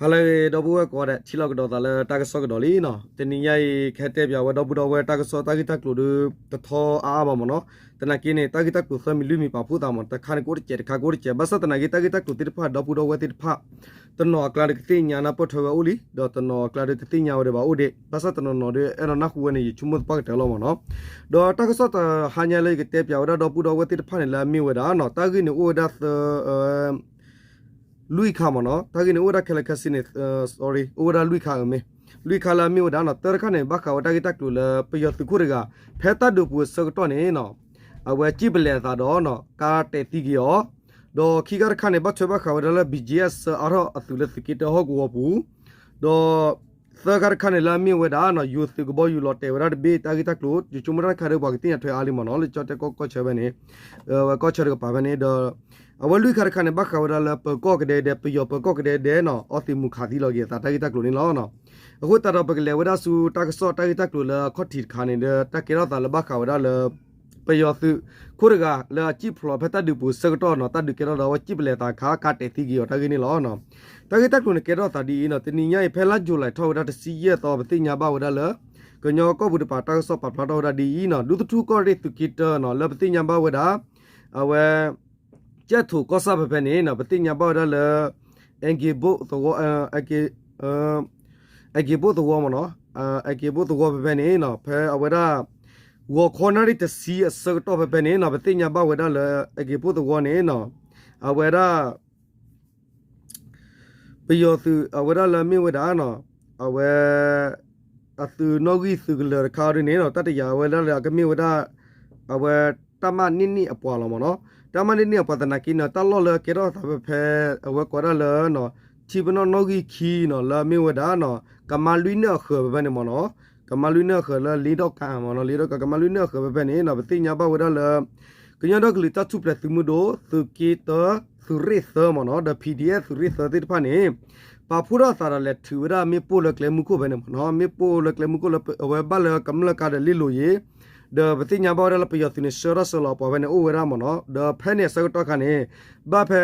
ဟါလၢအဂ့ၤ ဒီပုၢ်ဝဲၢ်ကိးဂၤဒဲး ထံၣ်လိာ်ကဒီးသးလၢတၢ်ကစီၣ်ကဒီးလံနီၤ. တနံၤညါအံၤ ကဟဲတဲပၠးဝဲဒီပုၢ်ဒီဝဲၢ်တၢ်ကစီၣ်တၢ်ဂ့ၢ်တၢ်ကျိၤဒီး တထီအါအါဘၣ်မ့ၢ်နီၤ. သနာ်က့န့ၣ် တၢ်ဂ့ၢ်တၢ်ကျိၤသၢမံၤလွံၢ်မံၤပာ်ဖှိၣ်သးမ့ၢ် တခါန့ၣ်ကအိၣ်တစဲး တခါကအိၣ်တစဲး ဘၣ်ဆၣ်သနာ်က့ တၢ်ဂ့ၢ်တၢ်ကျိၤသ့ၣ်တဖၣ် ဒီပုၢ်ဒီဝဲၢ်သ့ၣ်တဖၣ် တနီၤအကျါဒီးကသ့ၣ်ညါနၢ်ပၢၢ်ထွဲဝဲအိၣ်လံ ဒီးတနီၤအကျါဒီးကသ့ၣ်ညါဝဲဒၣ်ဘၣ်အိၣ်ဒံး ဘၣ်ဆၣ်တနီၤနီၤဒီးအဲၣ်ဒိးနၢ်ဟူဝဲန့ၣ် ယဆိကမိၣ်သပှၢ်ကတၢၢ်လီၤမ့ၢ်နီၤ. ဒီးတၢ်ကစီၣ်တဟါညါလၢယကတဲပၠးဝဲဒၣ်ဒီပုၢ်ဒီဝဲၢ်သ့ၣ်တဖၣ်န့ၣ် လၢအမ့ၢ်ဝဲဒၣ်နီၤ တၢ်ဂ့ၢ်န့ၣ်အိၣ်ဝဲဒၣ်သၢ လွံၢ်ခါမ့ၢ်နီၤ. တၢ်ဂ့ၢ်န့ၣ်အိၣ်ဝဲဒၣ်ခဲလၢာ်ခဲဆ့န့ၣ် sorry အိၣ်ဝဲဒၣ်လွံၢ်ခါအမ့ၢ် လွံၢ်ခါလၢအမ့ၢ်ဝဲဒၣ်နီၤ တၢ်တခါန့ၣ် ဘၣ်ဃးဝဲတၢ်ဂ့ၢ်တၢ်ကျိၤလၢပယီၤသုးခိၣ်တဂၤ ဖဲတၢ်ဒုးပူၤအဆၢကတီၢ်န့ၣ်နီၤ အဝဲစံၣ်ပလဲၤအသးဒီးနီၤ ကါတဲာ်သံက့ၤအီၤ ဒီးခံခါတခါန့ၣ် ဘၣ်ထွဲဘၣ်ဃးဝဲဒၣ်လၢ ဘီၣ်ကၠံၣ်အဲၣ် ဆှၢအါထီၣ်အသုးလၢသုးက့တၢဟီၣ်ကဝီၤပူၤ ဒီး သၢခါတခါန့ၣ် လၢအမ့ၢ်ဝဲဒၣ်နီၤ ယိၤသုးကဘီယူၤလီၤတဲာ်ဝဲဒၣ်တဘ့ၣ် တၢ်ဂ့ၢ်တၢ်ကျိၤ ယဆိကမိၣ်တၢ်တခါဒီး ပှၤကသ့ၣ်ညါထွဲအါလံမ့ၢ်နီၤ လၢကၠီၣ်တဲၣ်ကီၢ်ဆၢဖဲန့ၣ် ဝဲကီၢ်ဆၢတကပၤဖဲန့ၣ်ဒီး အဝဲလွံၢ်ခါတခါန့ၣ် ဘၣ်ဃးဝဲဒၣ်လၢပၢၤကီၢ်ကဒဲကဒဲ ပယီၤပၢၤကီၢ်ကဒဲကဒဲနီၤ အီသံးမူၤခးသံလီၤက့ၤအသးတၢ်ဂ့ၢ်တၢ်ကျိၤန့ၣ်လီၤ. အဃိသတးဒီး ပကလဲၤဝဲဒၣ်ဆူတၢ်ကစီၣ်တၢ်ဂ့ၢ်တၢ်ကျိၤလၢအခီၣ်ထံးတခါန့ၣ်ဒီး တၢ်ကဲထီၣ်သးလၢဘၣ်ဃးဝဲဒၣ်လၢ ပယီၤသုးခိၣ်တဂၤလၢအစံၣ်ဖျိးဖဲတၢ်ဒုးပူၤအဆၢကတီၢ်နီၤ တၢ်ဒုးကဲထီၣ်ဒီးအဝဲစံၣ်ပလဲၤသးခါ ကါတဲာ်သံက့ၤအီၤတၢ်ဂ့ၢ်န့ၣ်လီၤ. တၢ်ဂ့ၢ်တၢ်ကျိၤန့ၣ်ကဲထီၣ်သးဒ်အံၤနီၤ တနံၤညါအံၤ ဖဲလါယူၤလံထီၣ်ဝဲဒၣ်တဆံယဲၢ်သီ ပသ့ၣ်ညါဘၣ်ဝဲဒၣ်လၢ ကညီကီၢ်ပူၤတကပၤတၢ်ကစီၣ်ပာ်ဖျါထီၣ်ဝဲဒၣ်ဒ်အံၤနီၤ ဒူသထူကီၢ်ရ့ၣ်သုးက့တၢနီၤ လၢပသ့ၣ်ညါဘၣ်ဝဲဒၣ် အဝဲ ကၠဲၣ်ထိးကီၢ်ဆၣ်ဖဲဖဲန့ၣ်နီၤ ပသ့ၣ်ညါဘၣ်ဝဲဒၣ်လၢ အဲက့ၤဘိၣ်သဝီ အဲက့ၤဘိၣ်သဝီမ့ၢ်နီၤ အဲက့ၤဘိၣ်သဝီဖဲဖဲန့ၣ်နီၤ ဖဲအဝဲဒၣ် ဂီၤခီနၣ်ရံၣ်တဆံအဆၢကတီၢ်ဖဲဖဲန့ၣ်နီၤ ပသ့ၣ်ညါဘၣ်ဝဲဒၣ်လၢ အဲက့ၤဘိၣ်သဝီန့ၣ်နီၤ အဝဲဒၣ် ပယီၤသုးအဝဲဒၣ်လၢအမ့ၢ်ဝဲဒၣ်နီၤ အဝဲ အသုးနီၣ်ဂံၢ်သုးကလၢၤတခါဒ်န့ၣ်နီၤ တၢ်တယာ်ဝဲဒၣ်လၢအကမ့ၢ်ဝဲဒၣ် အဝဲတၢ်မၤန့ၢ်န့ၢ်အပှၤလီၤမ့ၢ်နီၤ တၢ်မၤန့ၢ်န့ၢ်အပှၤသနာ်က့န့ၣ် တၢ်လီၢ်လၢကဲထီၣ်သးဖဲဖဲ အဝဲကိးဒၣ်လၢ ထံပနီၣ်နီၣ်ဂံၢ်ခံနီၤ လၢအမ့ၢ်ဝဲဒၣ်နီၤ ကမါလွံၢ်နၢၣ်အဃၢၤဖဲဖဲန့ၣ်မ့ၢ်နီၤ ကမါလွံၢ်နၢၣ်အဃၢၤလၢလ့ဒီကၤမ့ၢ်နီၤ လ့ဒီကၤ ကမါလွံၢ်နၢၣ်အဃၢၤဖဲဖဲန့ၣ်နီၤ ပသ့ၣ်ညါဘၣ်ဝဲဒၣ်လၢ ကညီဒီကလုာ်တၢ်ထူၣ်ဖျဲးသုးမုၢ်ဒိၣ် သုးက့တၢ သုးရ့ၣ်သၢမ့ၢ်နီၤ ဒီး ပီၣ်ဒံၣ်အဲၣ် သုးရ့ၣ်သၢသ့ၣ်တဖၣ်န့ၣ် ပာ်ဖှိၣ်ထီၣ်အသးဒီးလဲၤထုးဝဲဒၣ်မ့ၣ်ပိၢ်လၢကျဲမုၢ်ခိၣ်ဖဲန့ၣ်မ့ၢ်နီၤ မ့ၣ်ပိၢ်လၢကျဲမုၢ်ခိၣ်လၢ အဝဲဘၣ်လၢကမျၢၢ်ကါဒီးလ့လိာ်ယ့ၤ ဒီးပသ့ၣ်ညါဘၣ်ဝဲဒၣ်လၢပယီၤသုးန့ၣ် ဆှၢထီၣ်ဆှၢလီၤအပှၤဖဲန့ၣ်အိၣ်ဝဲဒၣ်မ့ၢ်နီၤ ဒီးဖဲန့ၣ်အဆၢကတီၢ်ခါန့ၣ် ဘၣ်ဖဲ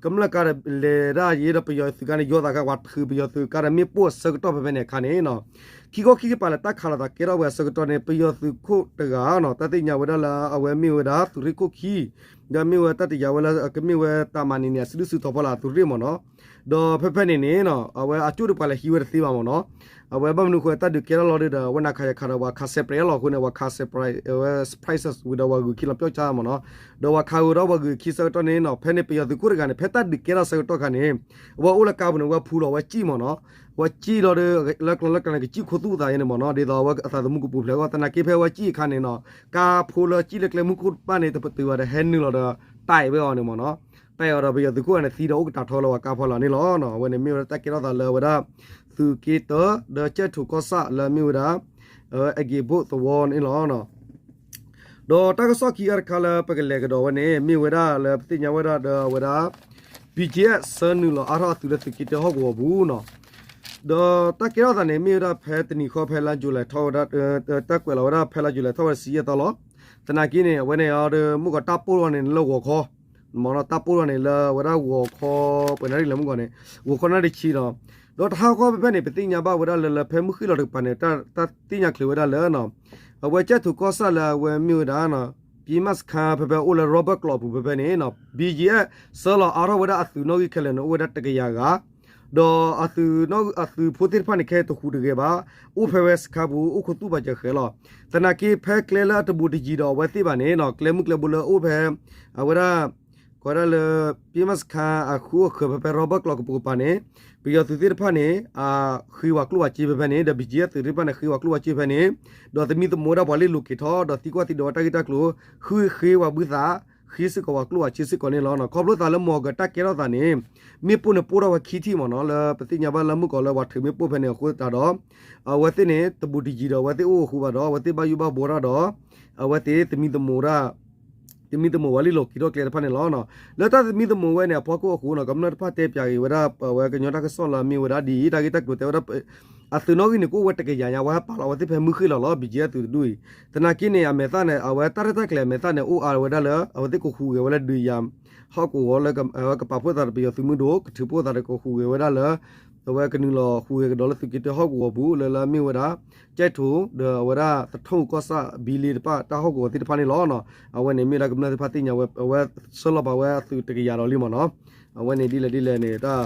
ကမျၢၢ်ကါဒီးလဲၤဒၣ်ယ့ၤဒီးပယီၤသုးကါန့ၣ် ယီၤသးခါပှၤထုးပယီၤသုးကါဒီးမ့ၣ်ပိၢ်အဆၢကတီၢ်ဖဲဖဲန့ၣ်အခါန့ၣ်နီၤ ခံခီခံကပၤလၢတၢ်ခးလိာ်သးကဲထီၣ်ဝဲအဆၢကတီၢ်န့ၣ် ပယီၤသုးခိၣ်တဂၤနီၤ တၢ်သ့ၣ်ညါဝဲဒၣ်လၢအဝဲမ့ၢ်ဝဲဒၣ်သုးရ့ၣ်ခိၣ်ခံ ဒီးမ့ၢ်ဝဲတၢ်တယာ်ဝဲလၢအကမ့ၢ်ဝဲတၢ်မၤန့ၢ်န့ၣ် အစုဒုၣ်စုတီၤဖီလာ်သုးရ့ၣ်မ့ၢ်နီၤ ဒီးဖဲဖဲန့ၣ်န့ၣ်နီၤ အဝဲအကၠိၣ်တပှၤလဲၤဟံးဝဲတသ့ဘၣ်မ့ၢ်နီၤ အဝဲဘၣ်မနုၤဃိတၢ်ဒုးကဲထီၣ်လီၤဒီး အဝဲနၤခးယၤခးဒီးပှၤခး surprise လီၤအဃိန့ၣ် ပှၤခး surprise အဝဲ surprises ဝံၤဒီးပှၤဂုာ်ခံလီၤပျီၣ်ဆါမ့ၢ်နီၤ ဒီးပှၤခးဂုာ်ဒီးပှၤဂုာ်ခံဆၢကတီၢ်န့ၣ်နီၤ ဖဲန့ၣ်ပယီၤသုးခိၣ်တဂၤန့ၣ် ဖဲတၢ်ဒုးကဲထီၣ်ဆၢကတီၢ်ခါန့ၣ် အဝဲအိၣ်လၢကါပူၤန့ၣ် အဝဲဖူလီၤဝဲစံၣ်မ့ၢ်နီၤ အဝဲစံၣ်လီၤဒီး လၢကျီလၢကျါန့ၣ် ကစံၣ်ခိၣ်သူၣ်သးယဲန့ၣ်မ့ၢ်နီၤ ဒ်သိးအဝဲအသးသမူကပူၤဖျဲးအဂီၢ် သနာ်က့ဖဲအဝဲစံၣ်အခါန့ၣ်နီၤ ကါဖိလၢစံၣ်လၢကျဲမုၢ်ခိၣ်တဖၣ်န့ၣ် တပတုာ်ဘၣ်ဒီးဟဲနုာ်လီၤဒီး တၢ်အံၤဝဲအီၤန့ၣ်မ့ၢ်နီၤ တၢ်အံၤအီၤဒီးပယီၤသုးခိၣ်န့ၣ် သံဒီးအိၣ်ကတၢၢ်ထီလၢပှၤကါဖီလာ်န့ၣ်လီၤ. အဝဲန့ၣ်မ့ၢ်ဝဲဒၣ်တၢ်ကဲထီၣ်သးလၢအဝဲဒၣ် သုးက့တၢ ဒီးကၠဲၣ်ထိးကီၢ်ဆၣ်လၢအမ့ၢ်ဝဲဒၣ် အဲက့ၤဘိၣ်သဝီန့ၣ်လီၤ. ဒီးတၢ်ကစီၣ်ခံဂၤတခါလၢပကလဲၤကဒီးဝဲန့ၣ် မ့ၢ်ဝဲဒၣ်လၢပသ့ၣ်ညါဝဲဒၣ်ဒီးအဝဲဒၣ် ဘံၣ်ကၠံၣ်အဲၣ် ဆှၢနုာ်လီၤအါထီၣ်အသုးလၢသုးက့တၢဟီၣ်ကဝီၤပူၤနီၤ. ဒီးတၢ်ကဲထီၣ်သးန့ၣ် မ့ၢ်ဝဲဒၣ်ဖဲတနံၤဃီဖဲလါယူၤလံထီၣ်ဝဲဒၣ် တၢ်ကွဲးလီၤဝဲဒၣ်ဖဲလါယူၤလံထီၣ်ဝဲဒၣ်တဆံယဲၢ်သီလီၤ. သနာ်က့န့ၣ် အဝဲန့ၣ်အီၤဒီး မုၢ်ကီးတၢ်ပိၢ်ထီၣ်န့ၣ်လၢဂီၤခီ မ့ၢ်နီၤ တၢ်ပိၢ်ထီၣ်န့ၣ်လၢအဝဲဒၣ်ဂီၤခီ ပှဲၤနၣ်ရံၣ်လဲၣ်မုၢ်ကီးန့ၣ် ဂီၤခီနၣ်ရံၣ်ဆံနီၤ. ဒီးတဟါဂီၤဖဲဖဲန့ၣ် ပသ့ၣ်ညါဘၣ်ဝဲဒၣ်လၢ လၢဖဲမုၢ်ဃ့ၢ်လီၤတကပၤန့ၣ် တၢ်သ့ၣ်ညါချုးဝဲဒၣ်လၢ အဝဲကၠဲၣ်ထိးကီၢ်ဆၣ်လၢအဝဲမ့ၢ်ဝဲဒၣ် ပံမၣ်စခါဖဲဖဲအိၣ်လၢ Robert ကျိးအပူၤဖဲဖဲန့ၣ်နီၤ ဘံၣ်ကၠံၣ်အဲၣ် ဆှၢလီၤအါထီၣ်ဝဲဒၣ်အသုးနီၣ်ဂံၢ်ခဲလၢာ်န့ၣ် အိၣ်ဝဲဒၣ်တကယၤဂၤ ဒီးအသုးဖိသ့ၣ်တဖၣ်န့ၣ် ခဲအံၤတဟူးတဂဲၤဘၣ် အိၣ်ဖဲဝဲစခါပူၤ အိၣ်ခိးသူၣ်ပာ်စၢၤဃဲၤလီၤ. သနာ်က့ဖဲကျဲလၢအတဘူးတယံၤဒီးအဝဲသ့ၣ်ဘၣ်န့ၣ်နီၤ ကျဲမုၢ်ကျဲဘိလၢအအိၣ်ဖဲ အဝဲဒၣ် ကိးဝဲဒၣ်လၢ ပံမၣ်စခါအဃုအဃၢၤဖဲဖဲ Robert ကျိးကပူၤကပၤန့ၣ် ပယီၤသုးသ့ၣ်တဖၣ်န့ၣ် ဃ့ဝဲကျိၣ်ဝဲစ့ဖဲဖဲန့ၣ် ဒီး ဘံၣ်ကၠံၣ်အဲၣ် သုးသ့ၣ်တဖၣ်န့ၣ် ဃ့ဝဲကျိၣ်ဝဲစ့ဖဲန့ၣ် ဒီးသမံသမိးဝဲဒၣ်ပှၤလ့လိာ်က့ၤထီၣ် ဒီးသံကွၢ်သံဒိးဝဲတၢ်ဂ့ၢ်တၢ်ကျိၤ ဃ့ဃ့ဝဲဘုသး ဃ့စ့ၢ်ကီးဝဲကျိၣ်ဝဲစ့စ့ၢ်ကီးန့ၣ်လီၤ. ခီဖျိသးလၢမုၢ်ကီးတၢ်ကဲထီၣ်သးန့ၣ် မ့ၣ်ပိၢ်န့ၣ်ပိၢ်ထီၣ်ဝဲခံထံၣ်မ့ၢ်နီၤ လၢပသ့ၣ်ညါဘၣ်လၢမုၢ်ကီးလၢပှၤထုးမ့ၣ်ပိၢ်ဖဲန့ၣ်အဃိသတးဒီး အဝဲသ့ၣ်န့ၣ် တဘူးတယံၤဒီးအဝဲသ့ၣ်အိၣ်အဃိဘၣ်ဒီး အဝဲသ့ၣ်ဘၣ်ယိၣ်ဘၣ်ဘှီတၢ်ဒီး အဝဲသ့ၣ် သမံသမိးဝဲလ့လိာ်က့ၤထီၣ်ကျဲတဖၣ်န့ၣ်လီၤ. လၢတၢ်သမံသမိးဝဲန့ၣ် အဖီခိၣ်အဃိနီၤ ကမျၢၢ်တဖၣ်တဲပၠးက့ၤဝဲဒၣ် အဝဲကညီတၢ်ကစီၣ်လၢအမ့ၢ်ဝဲဒၣ်ဒ်အံၤ တၢ်ဂ့ၢ်တၢ်ကျိၤတဲဝဲဒၣ် အသုးနီၣ်ဂံၢ်န့ၣ် ကအိၣ်ဝဲတကယၤညါ အဝဲဟဲပာ်လီၤအဝဲသ့ၣ်ဖဲမုၢ်ဃ့ၢ်လီၤလီၤ ဘံၣ်ကၠံၣ်အဲၣ်သုးတဒူၣ်အံၤ သနာ်က့န့ၣ် အမဲာ်သၣ်န့ၣ် အဝဲတၢ်ရဲၣ်တၢ်ကျဲၤအမဲာ်သၣ်န့ၣ် အိၣ်အါဝဲဒၣ်လၢ အဝဲသ့ၣ်ကဟူးဂဲၤဝဲလၢဒုးယၤ ဟီၣ်ကဝီၤလၢ အဝဲကပာ်ဖှိၣ်သးဒီးပယီၤသုးမုၢ်ဒိၣ် ကထုးဖှိၣ်သးဒီးကဟူးဂဲၤဝဲဒၣ်လၢ အဝဲကနုာ်လီၤဟူးဂဲၤကဒီးလၢသုးက့တၢဟီၣ်ကဝီၤပူၤ လၢလၢအမ့ၢ်ဝဲဒၣ် ကၠဲးထိၣ် ဒီးအဝဲဒၣ်သထူၣ်ကီၢ်ဆၣ်ဘံလ့တဖၣ်တၢ်ဟီၣ်ကဝီၤသ့ၣ်တဖၣ်န့ၣ်လီၤ. အဝဲန့ၣ်မ့ၢ်ဒၣ်ကမျၢၢ်သ့ၣ်တဖၣ်သ့ၣ်ညါဝဲ အဝဲဆှၢလီၤပာ်ဝဲအသုးတကယၤဒီးလံမ့ၢ်နီၤ. အဝဲန့ၣ်ဒ်လဲၣ်ဒ်လဲၣ်န့ၣ် တၢ်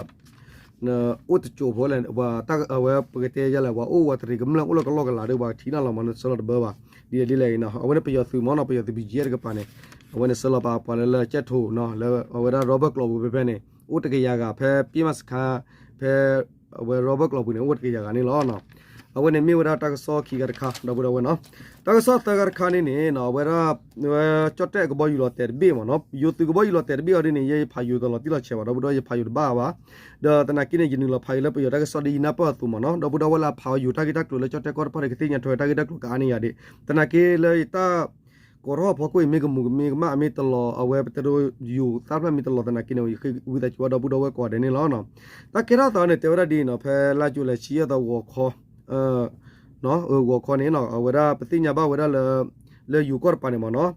အိၣ်တစိၢ်ဖိလဲၣ် ပှၤတၢ်အဝဲပကတဲယၤလဲၣ် ပှၤအိၣ်ဝဲတရံးကမျၢၢ်အိၣ်လၢကလီၢ်ကလးဒီး ပှၤထံၣ်နီၣ်လီၤမ့ၢ်နီၤ ဆှၢလီၤတဘၣ်ဘၣ်. ဒ်လဲၣ်ဒ်လဲၣ်အံၤနီၤ အဝဲန့ၣ်ပယီၤသုးမ့ၢ်နီၤ ပယီၤသုး ဘီကၠံယဲၢ် တကပၤန့ၣ် အဝဲန့ၣ်ဆှၢလီၤပာ်ပှၤလၢလၢကၠဲးထိၣ်နီၤ လၢအဝဲဒၣ်ရီဘၢၣ်ကျိာ်ပူၤဖဲဖဲန့ၣ် အိၣ်တကယၤဂၤ ဖဲပ့မးစခါ ဖဲ အဝဲရီဘၢၣ်ကျိာ်ပူၤန့ၣ် အိၣ်တကယၤဂၤန့ၣ်လီၤ. အဝဲန့ၣ်မ့ၢ်ဝဲဒၣ်တၢ်ကစီၣ်ခံဂၤတခါ ဒီပုၢ်ဒီဝဲၢ်နီၤ. တၢ်ကစီၣ်သၢဂၤတခါန့ၣ်န့ၣ် အဝဲဒၣ် ကၠီၣ်တဲၣ်ကဘီယူၤလီၤတဲာ်တဘ့ၣ်မ့ၢ်နီၤ ယိၤသုးကဘီယူၤလီၤတဲာ်တဘ့ၣ်အီၤဒ်န့ၣ် ယဲယဖးယိၤတလီၤတံၢ်လီၤဆဲးဘၣ် ဒီပုၢ်ဒီဝဲၢ် ယဖးယိၤတဘၣ်ဘၣ်. ဒီးသနာ်က့န့ၣ် ယနုာ်လီၤဖးယိၤလၢပယီၤတၢ်ကစီၣ်ဒ်ယနၢ်ပၢၢ်အသိးမ့ၢ်နီၤ ဒီပုၢ်ဒီဝဲၢ်လၢအဖးအီၤယိၤတၢ်ဂ့ၢ်တၢ်ကျိၤလၢကၠီၣ်တဲၣ်ကီၢ်တဖၣ်ဒီး ကသ့ၣ်ညါထွဲတၢ်ဂ့ၢ်တၢ်ကျိၤကအါန့ၢ်ယၤဒၣ်. သနာ်က့လၢယတၢ် ကိးထီၣ်ဖီခိၣ်အံၤ မ့ၢ်ကမူးကမ့ၢ်ကမၣ် အမ့ၢ်တလီၤ အဝဲပတဲဒိယိၤသၣ်ဖျၢၣ်မ့ၢ်တလီၤသနာ်က့န့ၣ် ယဃ့ဝံသးစူၤဘၣ်ဒီပုၢ်ဒီဝဲၢ်ကိးဂၤဒဲးန့ၣ်လီၤ. တၢ်ကဲထီၣ်သးန့ၣ် တဲဝဲဒၣ်ဒ်အံၤနီၤ ဖဲလါယူၤလံ ဆံယဲၢ်သီ ဂီၤခီ ဂီၤခီန့ၣ်နီၤ အဝဲဒၣ်ပသ့ၣ်ညါဘၣ်ဝဲဒၣ်လၢ လၢယိၤကီၢ်တပၤန့ၣ်မ့ၢ်နီၤ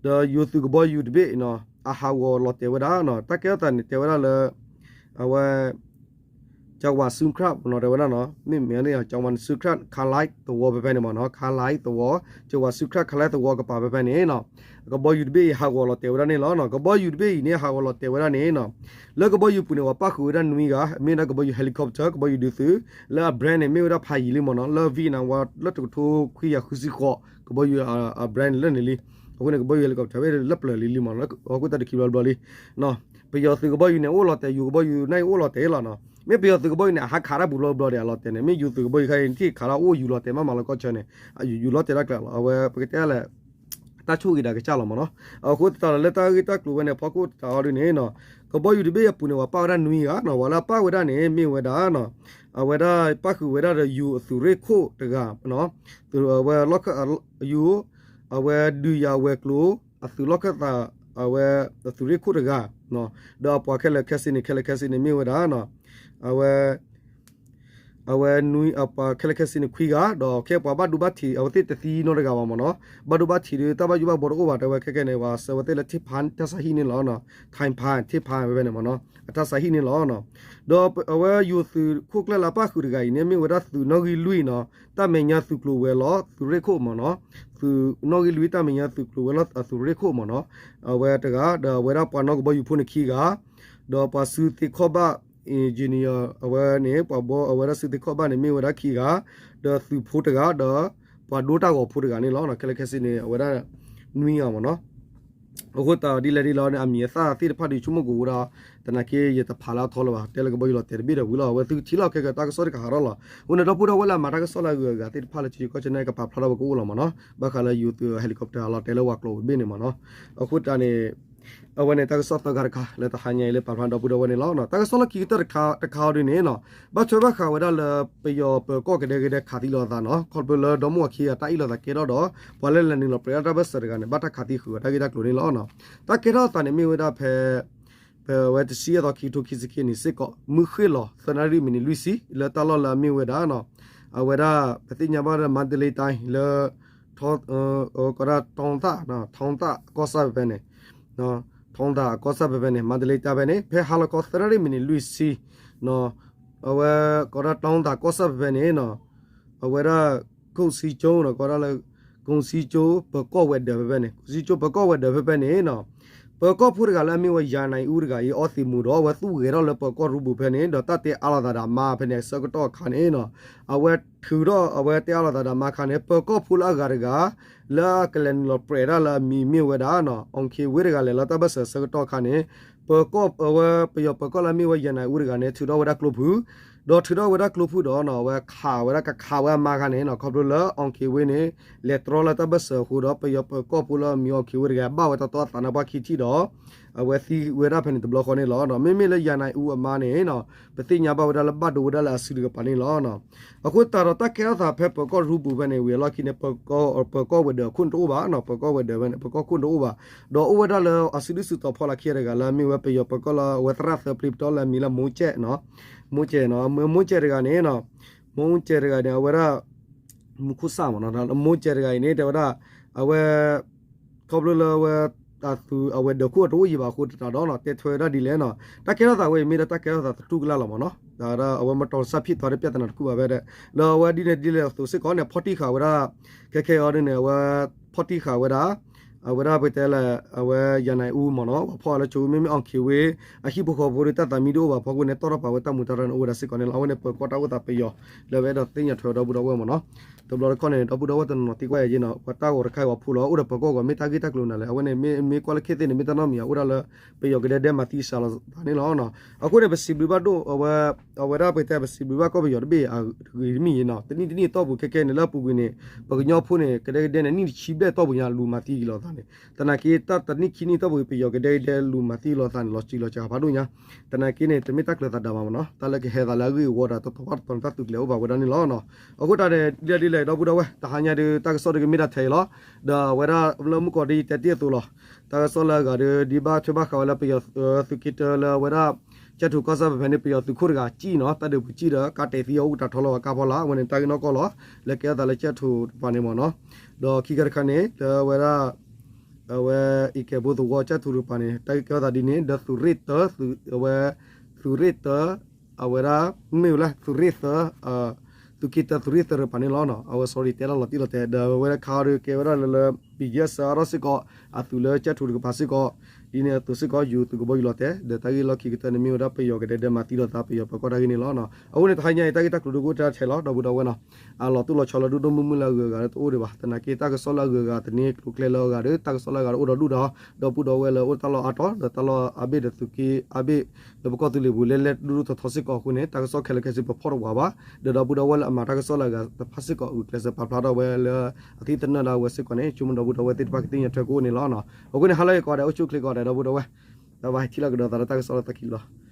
ဒီးယိၤသုးကဘီယူၤတဘ့ၣ်နီၤ အဟးဂီၤလီၤတဲာ်ဝဲဒၣ်နီၤ တၢ်ကဲထီၣ်သးန့ၣ် တဲဝဲဒၣ်လၢ အဝဲ ကဝၤစုခရၣ်နီၤ တဲဝဲဒၣ်နီၤ မ့မ့ၢ်န့ၣ် ကဝၤစုခရၣ် ခါလၢသဝီဖဲဖဲန့ၣ်မ့ၢ်နီၤ ခါလၢသဝီ ကဝၤစုခရၣ် ခါလၢသဝီကပၤဖဲဖဲန့ၣ်နီၤ ကဘီယူၤတဘ့ၣ်အံၤဟးဂီၤလီၤတဲာ်ဝဲဒၣ်န့ၣ်လီၤ. ကဘီယူၤတဘ့ၣ်အံၤန့ၣ် ဟးဂီၤလီၤတဲာ်ဝဲဒၣ်န့ၣ်နီၤ လၢကဘီယူၤပူၤန့ၣ် ပှၤပၣ်ဃုာ်ဝဲဒၣ်နွံဂၤ မ့ၢ်ဒၣ်ကဘီယူၤ helicopter ကဘီယူၤဒုးသုး လၢအ brand န့ၣ် မ့ၢ်ဝဲဒၣ်ဖးယံာ်လံမ့ၢ်နီၤ လၢ Vietnam ဝဲလၢတကထိခွံကယၤဃုဆံဃိး ကဘီယူၤအ brand န့ၣ်လၢန့ၣ်လံ. အဃိန့ၣ် ကဘီယူၤ helicopter ဝဲလၢပျၢၤလံလံမ့ၢ်နီၤ လၢဟီၣ်ခိၣ်တၢ်တခံဘျီဘျီလံ ပယီၤသုးကဘီယူၤန့ၣ် အိၣ်လီၤတဲာ် ယိၤကဘီယူၤန့ၣ် အိၣ်လီၤတဲာ်လီၤနီၤ. မ့ၢ်ပယီၤသုးကဘီယူၤန့ၣ် အဟးခးတၢ်ဘူးဘျီဘျီဒီး အလီၤတဲာ်န့ၣ် မ့ၢ်ယိၤသုးကဘီယူၤခါအံၤ ထံၣ်ခးလၢအိၣ်ယူၤလီၤတဲာ်မးမးလၢကီၢ်ဆၢန့ၣ် ယူၤလီၤတဲာ်တၢ်ကျဲလီၤ အဝဲပကတဲလဲၣ် တၢ်ဆိၣ်ဂ့ၤဒၣ်ကစၢ်လီၤမ့ၢ်နီၤ. အဃိသတးဒီးလၢတၢ်ဂ့ၢ်တၢ်ကျိၤဝဲန့ၣ် ဖီခိၣ်တတးအီၤဒ်န့ၣ်နီၤ ကဘီယူၤတဘ့ၣ်အပူၤန့ၣ် ပှၤပၣ်ဝဲဒၣ်နွံဂၤနီၤ ပှၤလၢအပၣ်ဝဲဒၣ်န့ၣ် မ့ၢ်ဝဲဒၣ်နီၤ အဝဲဒၣ်ပၣ်ဃုာ်ဝဲဒၣ်ဒီးယိၤအသုးရ့ၣ်ခိၣ်တဂၤ အဝဲလီၢ်ခၢၣ် ယိၤ အဝဲဒုးယၤဝဲၤကျိၤ အသုးလီၢ်ခၢၣ်သး အဝဲအသုးရ့ၣ်ခိၣ်တဂၤ ဒီးအပှၤခဲလၢာ်ခဲဆ့န့ၣ် ခဲလၢာ်ခဲဆ့န့ၣ်မ့ၢ်ဝဲဒၣ် အဝဲ အဝဲနွံ အပှၤခဲလၢာ်ခဲဆ့န့ၣ်ခွံဂၤ ဒီးခဲအံၤပှၤဘၣ်ဒိဘၣ်ထံး အဝဲသ့ၣ်တသံနီတဂၤဘၣ်မ့ၢ်နီၤ ဘၣ်ဒိဘၣ်ထံးဒီး တၢ်ဘၣ်ယိၣ်ဘၣ်ဘှီတအိၣ်ဘၣ် တဲဝဲခဲကဲန့ၣ် ပှၤဆှၢဝဲသ့ၣ်လၢ ထံဖး တၢ်ဆါဟံၣ်န့ၣ်လီၤ ထံဖး ထံဖးဖဲဖဲန့ၣ်မ့ၢ်နီၤ အတၢ်ဆါဟံၣ်န့ၣ်လီၤ. ဒီးအဝဲယိၤသုးခိၣ်ကျၢၢ်လၢအပၣ်ဃုာ်တဂၤအံၤန့ၣ် မ့ၢ်ဝဲဒၣ်သုးနီၣ်ဂံၢ်လွံၢ်နီၤ တၢ်မဲာ်ညါသုးကျိၤဝဲၤလီၤ သုးရ့ၣ်ခိၣ်မ့ၢ်နီၤ သုးနီၣ်ဂံၢ်လွံၢ်တၢ်မဲာ်ညါသုးကျိၤဝဲၤလီၤ အသုးရ့ၣ်ခိၣ်မ့ၢ်နီၤ အဝဲတဂၤ ဒီးအဝဲဒၣ်ပှၤနီၣ်ကဘီယူၤဖိန့ၣ်ခံဂၤ ဒီးပှၤစုသ့ခီၣ်ဘၣ် engineer အဝဲန့ၣ် ပှၤဘှီအဝဲဒၣ်စုသ့ခီၣ်ဘၣ်န့ၣ် မ့ၢ်ဝဲဒၣ်ခံဂၤ ဒီးသုးဖိတဂၤ ဒီးပှၤဒိတၢ်ဂီၤဖိတဂၤန့ၣ်လီၤ. ခဲလၢာ်ခဲဆ့န့ၣ် အဝဲဒၣ်နွံဂၤမ့ၢ်နီၤ အဃိသတးဒ်လဲၣ်ဒ်လဲၣ်န့ၣ် အမံၤအသၣ်သ့ၣ်တဖၣ်ဒီး ဆိကမိၣ်ကအိၣ်ဝဲဒၣ် သနာ်က့ယတဖးလၢအထီလၢၤဘၣ် တဲလၢကဘီယူၤလီၤတဲာ်တဘ့ၣ်ဒီးဝံၤလီၤ အဝဲသုကထံၣ်လီၤခဲကတၢ်ကစီၣ်တကဟးထီၣ်လီၤ. အဃိန့ၣ် ဒီပုၢ်ဒီဝဲၢ်လၢအမၤတၢ်ကစီၣ်လၢအဂုၤအဂၤသ့ၣ်တဖၣ်လၢ ကီၢ်ဆၢန့ၣ် ကပာ်ဖျါထီၣ်ဝဲကအိၣ်လီၤမ့ၢ်နီၤ ဘၣ်ဃးလၢယိၤသုး helicopter လီၤတဲာ်လၢဝၤကျိၤတဘ့ၣ်န့ၣ်မ့ၢ်နီၤ အဃိသတးန့ၣ် အဝဲန့ၣ်တၢ်ကစီၣ်သၢခါတခါ လၢတဟါညါအံၤလၢပာ်ဖျါဒီပုၢ်ဒီဝဲၢ်န့ၣ်လီၤ. တၢ်ကစီၣ်လၢခံကတၢၢ်တခါတခါအီၤဒ်န့ၣ်နီၤ ဘၣ်ထွဲဘၣ်ဃးဝဲဒၣ်လၢ ပယီၤပၢၤကီၢ်ကဒဲကဒဲခးသံလိာ်အသးနီၤ ခီဖျိလၢဒီမါဝၤခံဂၤတၢ်အ့ၣ်လိာ်သးကဲထီၣ်ဒီး ပှၤလၢလဲၤနုာ်လီၤပြဲးအတၢ်ဘၢၣ်စၢၤတဂၤန့ၣ် ဘၣ်တၢ်ခးသံဃုာ်အီၤတၢ်ဂ့ၢ်တၢ်ကျိၤန့ၣ်လီၤ. တၢ်ကဲထီၣ်အသးန့ၣ်မ့ၢ်ဝဲဒၣ်ဖဲ ဖဲဝဲတဆံယဲၢ်သီ ခံကထိခံဆံခံနံၣ်စ့ၢ်ကီး မုၢ်ဃ့ၢ်လီၤ သၢနၣ်ရံၣ်မံးနံးလွံၢ်ဆံ လၢတၢ်လီၢ်လၢအမ့ၢ်ဝဲဒၣ် အဝဲဒၣ် ပသ့ၣ်ညါဘၣ်လၢ မန္တလေးတိုင်း လၢ ကီးဒၣ် တောင်သာ တောင်သာ ကီၢ်ဆၣ်ဖဲဖဲန့ၣ် တောင်သာ ကီၢ်ဆၣ်ဖဲဖဲန့ၣ် မန္တလေးတိုင်းဖဲန့ၣ် ဖဲဟါလီၤခီ သၢနၣ်ရံၣ်မံးနံးလွံၢ်ဆံ အဝဲ ကီးဒၣ် တောင်သာ ကီၢ်ဆၣ်ဖဲဖဲန့ၣ် အဝဲဒၣ် ကုန်းဆံကၠိ ကီးဒၣ်လၢ ကုန်းဆံကၠိ ပၢၤကီၢ်ဝဲၤဒၢးဖဲဖဲန့ၣ် ကုန်းဆံကၠိ ပၢၤကီၢ်ဝဲၤဒၢးဖဲဖဲန့ၣ် ပၢၤကီၢ်ဖိတဂၤလၢအမ့ၢ်ဝဲ ယၤနၤအူတဂၤအံၤ အီသံးမူၤဒီး အဝဲသူၣ်ဂဲၤထီၣ်လၢပၢၤကီၢ်ရူပူၤဖဲန့ၣ် ဒီးတၢ်တဲအါလိာ်သးဒီးအမါဖဲန့ၣ် ဆၢကတီၢ်အခါန့ၣ် အဝဲထုးထီၣ် အဝဲတဲအါလိာ်သးဒီးအမါအခါန့ၣ် ပၢၤကီၢ်ဖိလၢအဂၤတဂၤ လၢအကလဲၤနုာ်လီၤပြဲးဒၣ်လၢအမံၤမ့ၢ်ဝဲဒၣ် အောင်ခင်ဝင်း တဂၤလဲၤလီၤတၢ်ဘၢၣ်စၢၤဆၢကတီၢ်အခါန့ၣ် ပၢၤကီၢ် အဝဲပယီၤပၢၤကီၢ်လၢအမ့ၢ်ဝဲ ယၤနၤအူတဂၤန့ၣ် ထုးထီၣ်ဝဲဒၣ်ကျိဖု ဒီးထုးထီၣ်ဝဲဒၣ်ကျိဖုဒီး အဝဲခးဝဲဒၣ်ကခးဝဲအမါအခါန့ၣ် ခီဖျိလၢ အောင်ခင်ဝင်း န့ၣ် လဲၤတြီလၢတၢ်ဘၢၣ်စၢၤအဃိဒီး ပယီၤပၢၤကီၢ်ဖိလၢအမံၤ အောင်ခင်ဝင်း တဂၤ ဘၣ်ဝဲတီတီအသးနါပှၢ်ခံထံၣ်ဒီး အဝဲသံဝဲဒၣ်ဖဲန့ၣ်တဘျီဃီန့ၣ်လီၤ. မ့မ့ၢ်လၢယၤနၤအူအမါန့ၣ် ပသ့ၣ်ညါဘၣ်ဝဲဒၣ်လၢဘၣ်ဒိဝဲဒၣ်လၢအစုတကပၤန့ၣ်လီၤ. အဃိသတးဒီးတၢ်ကဲထီၣ်သးဖဲပၢၤကီၢ်ရူပူၤဖဲန့ၣ် ဝံၤအလီၢ်ခံန့ၣ် ပၢၤကီၢ်ဝဲၤဒၢးအခိၣ်န့ၣ်တအိၣ်ဘၣ်, ပၢၤကီၢ်ဝဲၤဒၢးဖဲန့ၣ် ပၢၤကီၢ်ခိၣ်န့ၣ်တအိၣ်ဘၣ်, ဒီးအိၣ်ဝဲဒၣ်လၢအစုဒုၣ်စုတီၤဖီလာ်ခံဂၤတဂၤလၢအမ့ၢ်ဝဲပယီၤပၢၤကီၢ်လၢအဝဲသရၣ်သၢပျ့ၤပတီၢ်လၢအမံၤလၢ မိၢ်ကဲး, မိၢ်ကဲး, မိၢ်ကဲးတဂၤန့ၣ်, မိၢ်ကဲးတဂၤန့ၣ် အဝဲဒၣ် မူခိၣ်စၢ်မ့ၢ်နီၤ, မိၢ်ကဲးတဂၤအံၤန့ၣ် တဲဝဲဒၣ် အဝဲ ခီဖျိလၢအဝဲ အသုးအဝဲၤဒၢးခိၣ်အတအိၣ်ယံၤဘၣ်အဃိသတးဒီးနီၤ တဲထွဲဝဲဒၣ်ဒ်လဲၣ်နီၤ, တၢ်ကဲထီၣ်သးဝဲအံၤမ့ၢ်ဒၣ်တၢ်ကဲထီၣ်သးသတူၢ်ကလာ်လီၤမ့ၢ်နီၤ. အဝဲမတီၢ်စၢ်ဖံၣ်သီတပျၢ်တနၤတခူၣ်ဘၣ်ဝဲဒၣ် လၢအဝဲဒ်န့ၣ်ဒ်လဲၣ်အသိးစ့ၢ်ကီးန့ၣ် ဖီၣ်တံၢ်ဃာ်ဝဲဒၣ် ခဲခဲအံၤန့ၣ် အဝဲဖီၣ်တံၢ်ဃာ်ဝဲဒၣ် အဝဲဒၣ်ပတဲလၢ အဝဲယၤနၢ်အူမ့ၢ်နီၤ ပှၤဖီၣ်အီၤလၢကၠိမ့မ့ၢ်အီၣ်ခ့ဝ့ အဟံၣ်ဖိဃီဖိဒီးတၢ်သးမံဒိၣ်အိၣ်ဘၣ်ဖီခိၣ်န့ၣ် တီၣ်ထီၣ်ပာ်ဝဲတၢ်မူးတၢ်ရၢန့ၣ် အိၣ်ဝဲဒၣ်စ့ၢ်ကီးန့ၣ်လီၤ. အဝဲန့ၣ်ပၢၤကီၢ်တၢ်အိၣ်သးပယီၤ လၢအဝဲအဲၣ်ဒိးသ့ၣ်ညါထွဲဒီပုၢ်ဒီဝဲၢ်မ့ၢ်နီၤ. တဘျီတခီၣ်န့ၣ် ဒီပုၢ်ဒီဝဲၢ်တနီၤနီၤသံကွၢ်ယၤယ့နီၤ ပှၤတၢ်ဂီၤတခါအံၤပှၤဖိလီၤ အိၣ်ဒီးပၢၤကီၢ်ဂီၤ မ့ၢ်တၢ်ဂ့ၢ်တၢ်ကျိၤနၤလဲၣ်. အဝဲန့ၣ်မ့ၢ်ကွၢ်လၢခဲသ့ၣ်န့ၣ် မ့ၢ်တၢ်နီတမံၤ အိၣ်ဒၣ်လၢပယီၤကဒဲဒဲမၤသံစှၤလီၤသးန့ၣ်လီၤ. အဃိန့ၣ် ပစံးဘျုးဘၣ်ဒိၣ် အဝဲဒၣ်ပတဲ ပစံးဘျုးဘၣ်ကီၢ်ပယီၤတဘ့ၣ်အဂ့ၤတမံၤအံၤနီၤ တနံၣ်တနံၣ်အတီၢ်ပူၤခဲခဲန့ၣ် လၢအပူၤကွံာ်န့ၣ် ပကညီဖိန့ၣ် ကဒဲကဒဲန့ၣ် နံၣ်တဆံဘျဲၣ်အတီၢ်ပူၤညါလူၤမၤသံက့ၤလိာ်သးန့ၣ် သနာ်က့ တၢ်တနံၣ်ခံနံၣ်အတီၢ်ပူၤ ပယီၤကဒဲကဒဲလူၤမၤသံလိာ်သးန့ၣ် လီၤစှၤလီၤစှၤဖးဒိၣ်ညါ သနာ်က့န့ၣ် တမ့ၢ်တၢ်ကျၢၤသးဒၣ်မးမ့ၢ်နီၤ တၢ်လၢကဟဲသးလၢအဂ့ၢ်အဝီဒီးတထီၣ်ပှၢ်တတီၤန့ၣ် တၢ်သုးကျဲၤအိၣ်ဘၣ်ဝဲဒၣ်န့ၣ်လီၤ. အဃိတၢ်ဒ်လဲၣ်ဒ်လဲၣ် ဒီပုၢ်ဒီဝဲၢ် တဟါညါဒုး တၢ်ကစီၣ်ဒုးကမ့ၢ်ဒၣ်ထဲအံၤလီၤ. ဒီးအဝဲဒၣ်လၢမုၢ်ကီၤဒ်ယတဲတ့ၢ်အသိးလီၤ. တၢ်ကစီၣ်လၢအဂၤဒုး ဒ်ဘၣ်ထွဲဘၣ်ဃးဝဲလၢပယီၤသုးက့တၢလၢအဝဲဒၣ် ကၠဲၣ်ထူၣ်ကီၢ်စဲၣ်ဖဲဖဲန့ၣ် ပယီၤသုးခိၣ်တဂၤစံၣ်နီၤ တၢ်ဒုးပူၤစံၣ်ဒီး ကါတဲာ်သံအအိၣ်ကတၢ်ထီလီၤဝဲကါဖီလာ် အဝဲန့ၣ်တၢ်ဂ့ၢ်နီၢ်ကီၢ်လီၤ. လၢကဲထီၣ်သးလၢကၠဲၣ်ထူၣ်တပၤန့ၣ်မ့ၢ်နီၤ ဒီးခံခါတခါန့ၣ် လၢအဝဲဒၣ် အဝဲအံၤကဲဘိသဝီကၠဲၣ်ထူၣ်တပၤန့ၣ် တၢ်ဂ့ၢ်ကဲထီၣ်သးဒ်န့ၣ် ဒီးသုးရ့ၣ်တၢ အဝဲ သုးရ့ၣ်တၢ အဝဲဒၣ် မ့ၢ်ဝဲလၢသုးရ့ၣ်သၢ သုးက့တၢသုးရ့ၣ်သၢတပၤန့ၣ်လီၤ. အဝဲ sorry တဲဒၣ်လီၤတံၢ်လီၤတဲာ် ဒီးအဝဲဒၣ်ခါအံၤဒုးကဲဝဲဒၣ်လၢလၢ ပယဲၢ်စၢအါထီၣ်စ့ၢ်ကီး အသုးလၢကၠဲၣ်ထူၣ်တကပၤစ့ၢ်ကီး ဒ်န့ၣ်အသိးစ့ၢ်ကီး ယူၤသုးကဘီယူၤလီၤတဲာ် ဒီးတၢ်ဂ့ၢ်လီၢ်ခံကတၢၢ်န့ၣ် မ့ၢ်ဝဲဒၣ်ပယီၤကဒဲဒဲမၤသံလိာ်သး ပယီၤပၢၤကီၢ်တၢ်ဂ့ၢ်န့ၣ်လီၤ. အဃိန့ၣ် တဟါညါအံၤ တၢ်ဂ့ၢ်တၢ်ကျိၤဒုးကအိၣ်ထဲထဲလီၤ ဒီပုၢ်ဒီဝဲၢ်နီၤ အလီၤတိၢ်လီၤဆီလၢဒိၣ်ဒိၣ်မုၢ်မုၢ်လၢအဂုၤအဂၤလၢတအိၣ်ဒံးဘၣ် သနာ်က့တၢ်ကစီၣ်လၢအဂုၤအဂၤသန့ကျိၤကျဲလၢအဂၤဒီး တၢ်ကစီၣ်လၢအဂၤဒီးအိၣ်ဒီးဒူၣ်ဒီး ဒီပုၢ်ဒီဝဲၢ်လၢအိၣ်တၢ်လီၢ်အါတီၤ ဒီးတၢ်လီၢ်အါဘ့ၣ်ဒီးသုးက့အါဘ့ၣ် လၢပကီၢ်သူလ့ၤပူၤလဲၤလဲၤဒိၣ်ဒိၣ်ထီထီစ့ၢ်ကီးအဃိန့ၣ် တၢ်ကစီၣ်ခဲလၢာ်ခဲဆ့ပဖီၣ်တဝးဘၣ် ဒီးဒီပုၢ်ဒီဝဲၢ်လၢအမၤတၢ်ကစီၣ်လၢအဂၤတဖၣ်စ့ၢ်ကီး ဂုာ်ကျဲးစၢးပာ်ဖျါထီၣ်ဝဲလၢအသံသနၢၣ်ဒၣ်ဝဲစ့ၢ်ကီးန့ၣ် ဆိကမိၣ်ဒီပုၢ်ဒီဝဲၢ်သ့ၣ်တဖၣ်ကသ့ၣ်ညါထွဲကအိၣ်န့ၣ်လီၤ. အဃိန့ၣ် ဟါလၢအဂ့ၤကိးဂၤဒဲး အိၣ်ဆူၣ်အိၣ်ချ့ကိးဂၤဒဲး ဒီပုၢ်ဒီဝဲၢ် ဘၣ်ဘၣ် ထံၣ်လိာ်ကဒီးသးလၢတၢ်ကစီၣ်လၢသးခံလီၤ.